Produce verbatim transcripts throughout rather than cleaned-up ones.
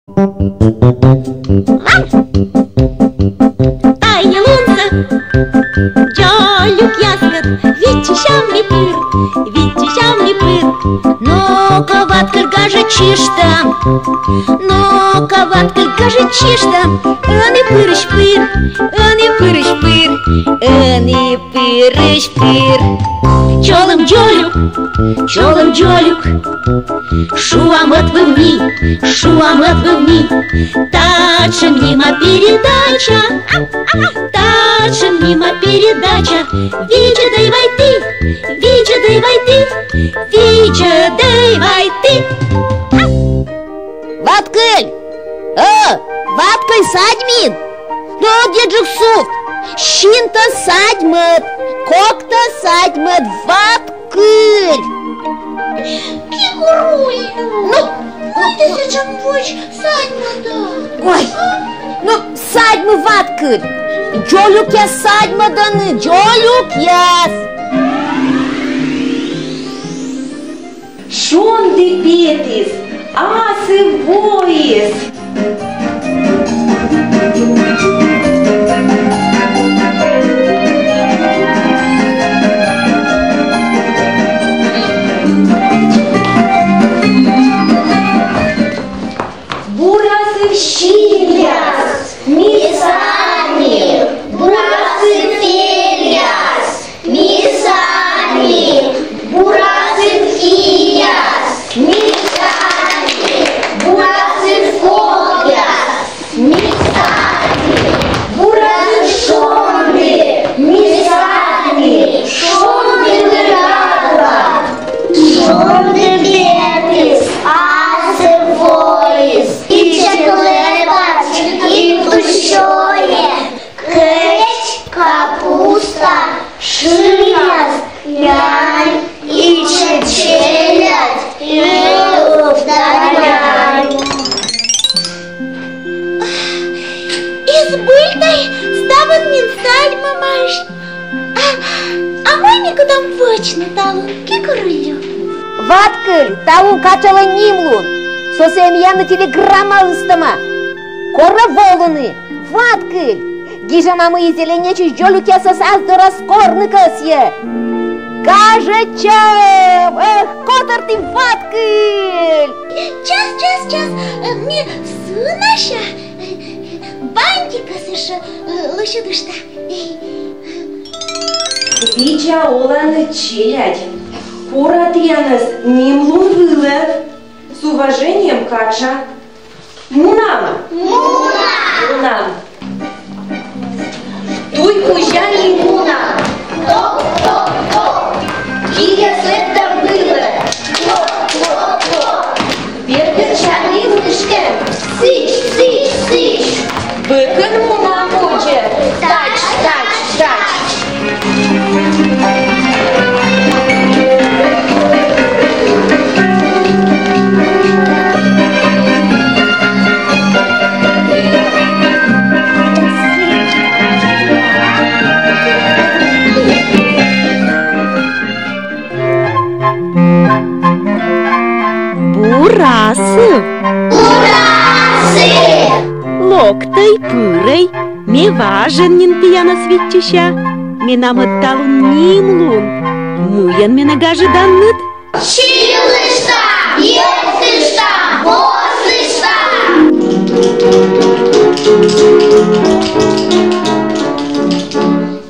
Тайӧ лунсӧ дзолюкъяскӧд виччысям ми пыр, виччысям ми пыр. Но-ко, Ваткыль, гажӧдчышта, но-ко, Ваткыль, гажӧдчышта, ӧні пырысь пыр, ӧні пырысь пыр, ӧні пырысь пыр. Чолӧм, дзолюк, чолӧм, дзолюк, шуам ӧтвывны, шуам ӧтвывны. Татшӧм нима передача, татшӧм нима передача. Видзӧдӧй вай ті, видзӧдӧй вай ті, видзӧдӧй вай ті. Ваткыль! Э, Ваткыль, садьмин! Но ӧдйӧджык сувт! Синтӧ садьмӧд, коктӧ садьмӧд, Ваткыль! Кикуруллю! Ну, ну, ты сейчас больше садьмӧдӧ. Ой, ну, садьмы, Ваткыль! Дзолюкъяс садьмӧдӧны, дзолюкъяс! Шонді петіс, асыв воис. Бур асыв синъяс, ми саним, бур асыв пельяс, ми саним, бур асыв кияс, ми саним, бур асыв когъяс, ми саним, бур асыв шонді, ми саним, шонді вӧрад. Шонді петіс, асыв воис, ичӧт лэбач, и тусь сёйӧ, кӧч, капуста, шыръяс, нянь, ичӧт челядь, и ылыд да нянь. И збыль тай, ставӧн нин садьмӧмаӧсь. А, а мый ми кутам вӧчны талун, Кикуруллю? Ваткыль, талун катшалӧ нимлун. Сійӧ миянлы телеграмма ыстӧма. Корӧ волыны. Ваткыль, гижӧма, мый зеленечысь дзолюкъясӧс ас дорас корны кӧсйӧ. Гажӧдчам! Эх, котӧрті, Ваткыль! Час, час, час. Э, ме сынася, э, бантикӧс ещё, э, лӧсьӧдышта. Видза оланныд, челядь. Кора тіянӧс нимлун вылӧ. С уважением, Катша. Мунам? Мунам! Мунам. Туй кузя ми мунам. Ток, ток, ток. Киряс лэптӧм вылӧ. Ток, ток, ток. Бердӧдчам ми мыштӧм. Сідз, сідз, сідз. Бӧкын мунам водзӧ. Тадз, тадз, тадз. Бур асыв! Бур асыв! Локтӧй, пырӧй, ме важӧн нин тіянӧс виччыся. Менам ӧд талун нимлун. Мыйӧн менӧ гажӧданныд? Сийлышта, йӧктышта, вослышта!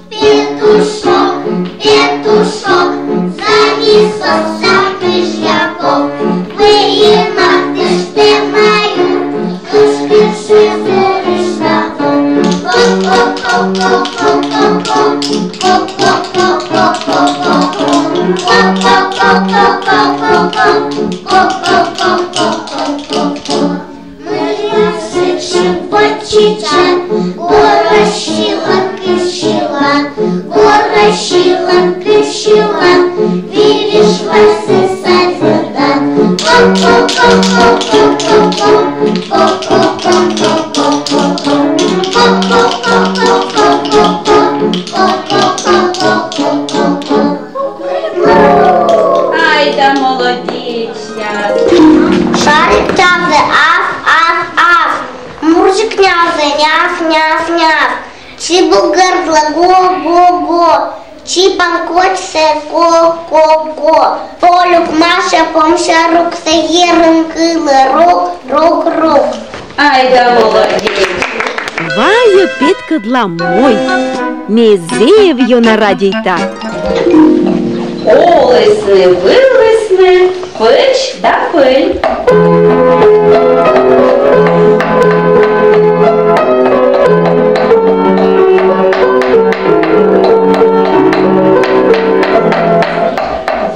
Петушок, петушок, зависал сам Кыжьяков. Выйым матыштӧма юр, кыш-кыш сюрыштаво. Ко-ко-ко-ко-ко-ко. Ко-ко-ко-ко-ко-ко-ко. Мыйла сэтшӧм воча чечан, горӧ сьылан, кыв сьылан, горӧ сьылан, кыв сьылан, вириш вайсӧ садьӧдан. Ай да молодечьяс! Шарик чавны, аф, аф, Чибугӧрдлӧ го-го-го, чипан кочсӧ ко-ко-ко. Полюк Маша помся руксӧ, ерын кылӧ рук-рук-рук. Ай да молодец! Вайӧ петкӧдлам мойд, ме зэв ёна радейта. Олісны-вылісны пӧч да пӧль.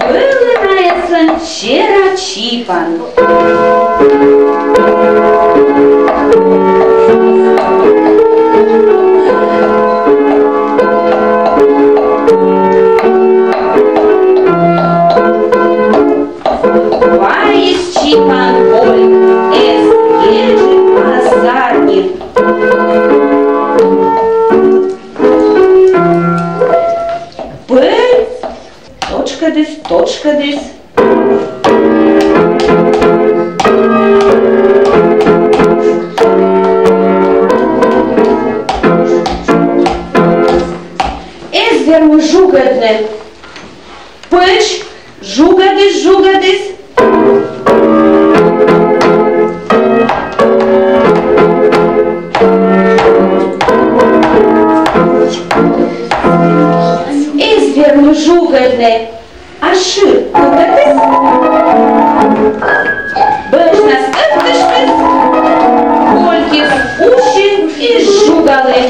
Вӧлі найӧсын чера чипан. Вайис чипан пӧль, эз кежы, а зарни. Пӧль тотшкӧдіс, тотшкӧдіс. Эз вермы жугӧдны. Пӧч жугӧдіс, жугӧдіс. Эз вермы жугӧдны. А шыр кывтӧдіс. Бӧжнас ӧттыштіс, колькис уси и жугалі.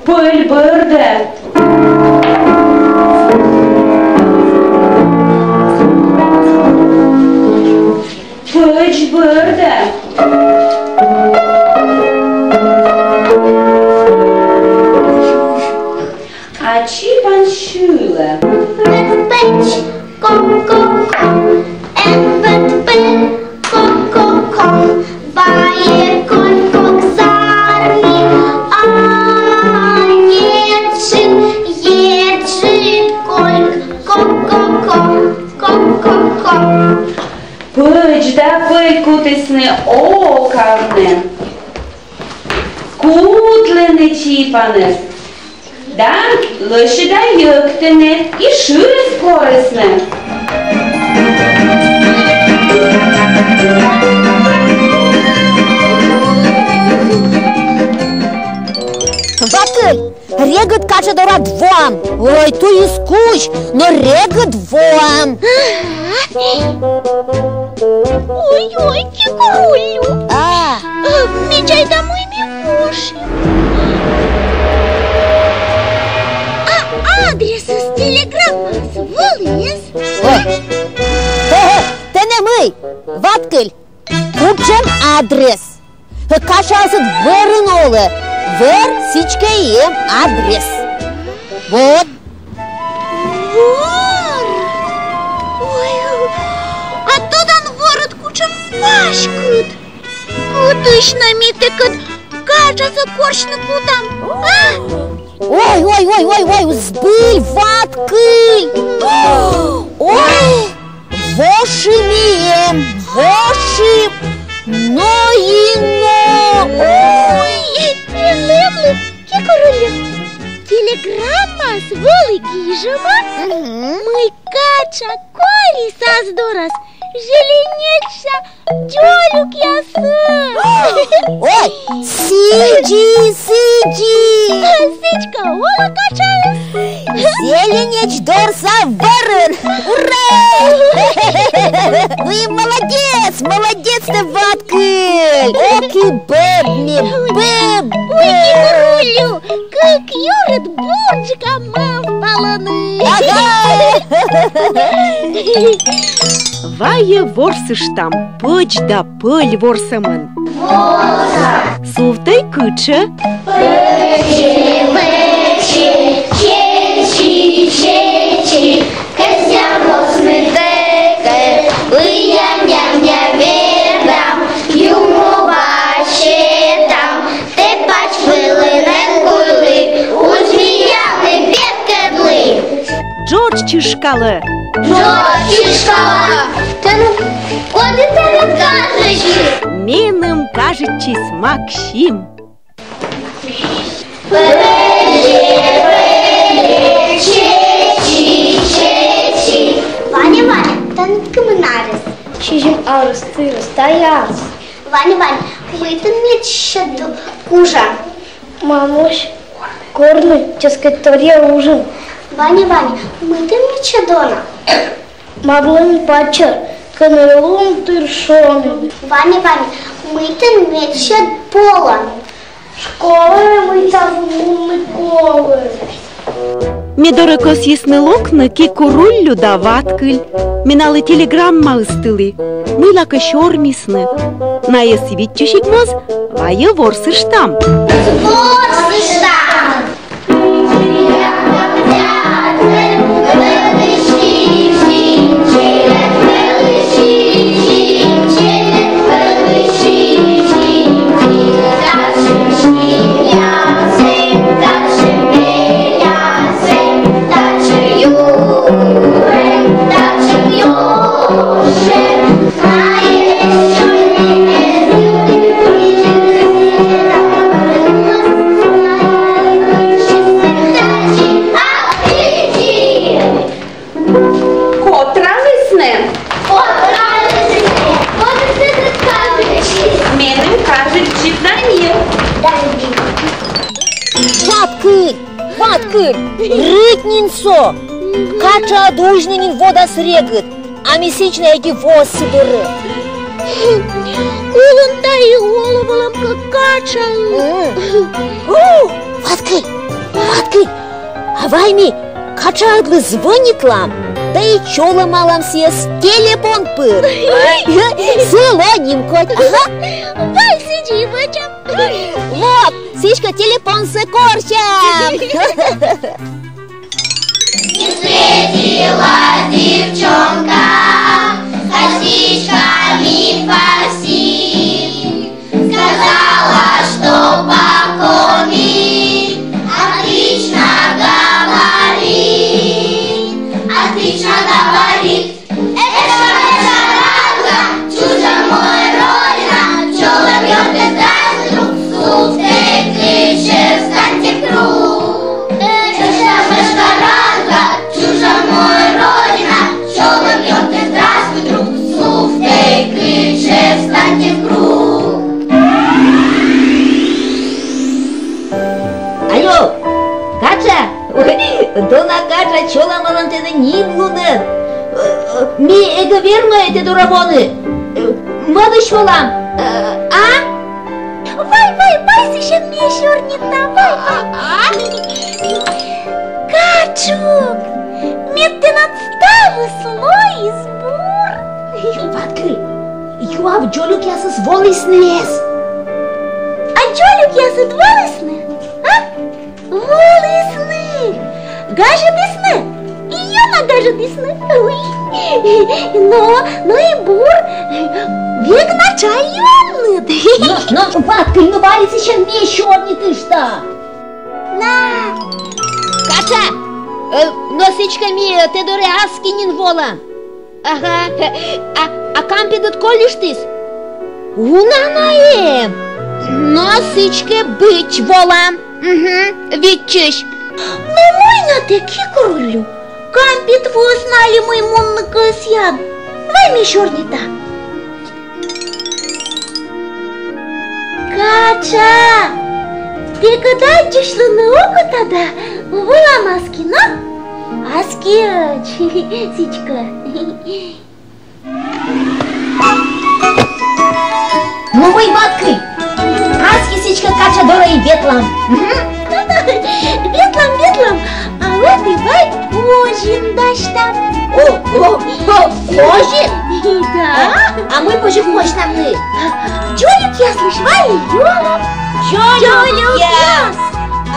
Пӧль бӧрдӧ. Пӧч бӧрдӧ. А чипан сьылӧ. Пӧч, ко-ко-ко, эн пӧч пӧч, ко-ко-ко, вайӧ кольк кок зарни, а еджыд, еджыд кольк, ко-ко-ко, ко-ко-ко. Пӧч да пӧль кутісны окавны. Кутлӧны чипанӧс. Да лӧсьыда йӧктыны и шырӧс корисны. Ваткыль, регыд катшӧ дорад воам. Ой, туйыс кузь, но регыд воам. Ой-ой, Кикуруллю. А. Э, ме чайта, мый ме воши. А адресыс телеграммаас вӧлі эз? Ой. Хе-хе, тэнӧ мый, Ваткыль, кутшӧм адрес? Катшаыс ӧд вӧрын олӧ. Вӧр сідзкӧ и эм адрес. Вот. Вӧр! Ой, а тӧдан, вӧрыд кутшӧм паськыд. Кытысь нӧ ми тэкӧд катшасӧ корсьны кутам? А? Ой, ой, ой, ой, ой, збыль, Ваткыль! Ой! Вошим и эм, вошим, но и но. Ой, пиналӧй, Кикуруллю, телеграммаас вӧлі гижӧма, мый катша корис ас дорас зеленечса дзолюкъясӧн. Ой, сідзи, сідзи. Сідзкӧ, олӧ катшаыс зеленеч дорса вӧрын. Ура! Ой, молодец, молодец тэ, Ваткыль. Ок и бӧб ме, бӧб. Ой, Кикуруллю, кык юрыд бурджыка мӧвпалӧны. Ага! Вайӧ ворсыштам пӧч да пӧль ворсӧмӧн. Сувтӧй кытшӧ. Пӧчӧ, пӧчӧ, чеччи, чеччи, кӧсъям ворсны тэкӧд, лыям, ням-ням, вердам, юмова сетам, тэ пач вылын эн куйлы, уз миянлы петкӧдлы. Джордж чышкалӧ. Джордж чышкалӧ. Тэныд коді тэнад кажитчис? Меным кажитчис Максим. Ваня, Ваня, тэн кымын арес? Сизим арес. Тырыс тайяс. Ваня, Ваня, мый тэн медся кужан? Мамысь горны, чӧскыд торъя ужын. Ваня, Ваня, мый тэн медся дона? Марлы пачер, кӧні лун тыр шоныд. Ваня, Ваня, мый тэн медся полан? Школаын мый тэн мунны колӧ. Ме дорӧ кӧсйисны локны Кикуруллю да Ваткыль. Ме налы телеграмма ыстылі. Мыйлакӧ сёрнисны. Найӧс виччысигмоз вайӧ ворсыштам. Ворсыштам! Котралісны? Котралісны? Котралісны? Меным кажитчӧ, Данил. Данил. Ваткыль! Ваткыль! Рыт нин со! Катшаыд узьны нин водас регыд, а ми сідз на ӧти воссьы бӧрӧ. Кулӧм тай олӧ вӧлӧмкӧ катшаыд. М. О, Ваткыль! Ваткыль! А вай ми катшаыдлы звӧнитлам да и чолӧмалам сійӧс телепон пыр. Сылы нимкодь. Ага. Вай сідзи и вӧчам. Вот, сідзкӧ телепонсӧ корсям. Встретила девчонка косичками паси. Сказала, что по-коми отлично говорит, отлично говорит. Эшка, эшка, радуга, чужа моя родина, чолӧм, ёртъяс, здравствуй, друг, слух тэ кычӧ, встаньте в круг. Эшка, эшка, радуга, чужа моя родина, чолӧм, ёртъяс, здравствуй, друг, слух тэ кычӧ, встаньте в круг. Алло, катша! Ой, дона катша, чолӧмалам тэнӧ нимлунӧн. Ми эг вермӧй тэ дорӧ воны. Мӧдысь волам. А? Вай, вай, вай, сэтшӧм мича сёрни на, вай, вай. Катшук, мед тэнад ставыс лоис бур. Ваткыль, юав дзолюкъясыс волісны эз. А дзолюкъясыд волісны, а? Волісны! Гажӧдісны! И ёна гажӧдісны! Уй! Но, но и бур! Век на чай юанныд! Но, но, Ваткыль, но вай сэтшӧм мича сёрнитыштам! На! Катша! Э, но сідзкӧ ми, э, тэ дорӧ аски нин волам. Ага. А, а кампетыд колльыштіс? Уна на эм. Но сідзкӧ быть, волам. Мгм. Виччысь. Но мый на тэ, Кикуруллю, кампет вылас али мый мунны кӧсъян? Вай ме сёрнита. Катша, тэкӧд аддзысьлыны окота да, волам аски, но? Аскиӧдз, сідзкӧ. Но мый, Ваткыль, аски сідзкӧ катша дорӧ и ветлам. Мгм. Ветлам, ветлам. А ӧні вай озьын дасьтам. О, о, о, озьын? Да. А, а мый позьӧ козьнавны? Дзолюкъяслысь вай ёна. Дзолюкъяс.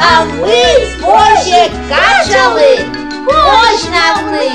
А мый позьӧ катшалы козьнавны?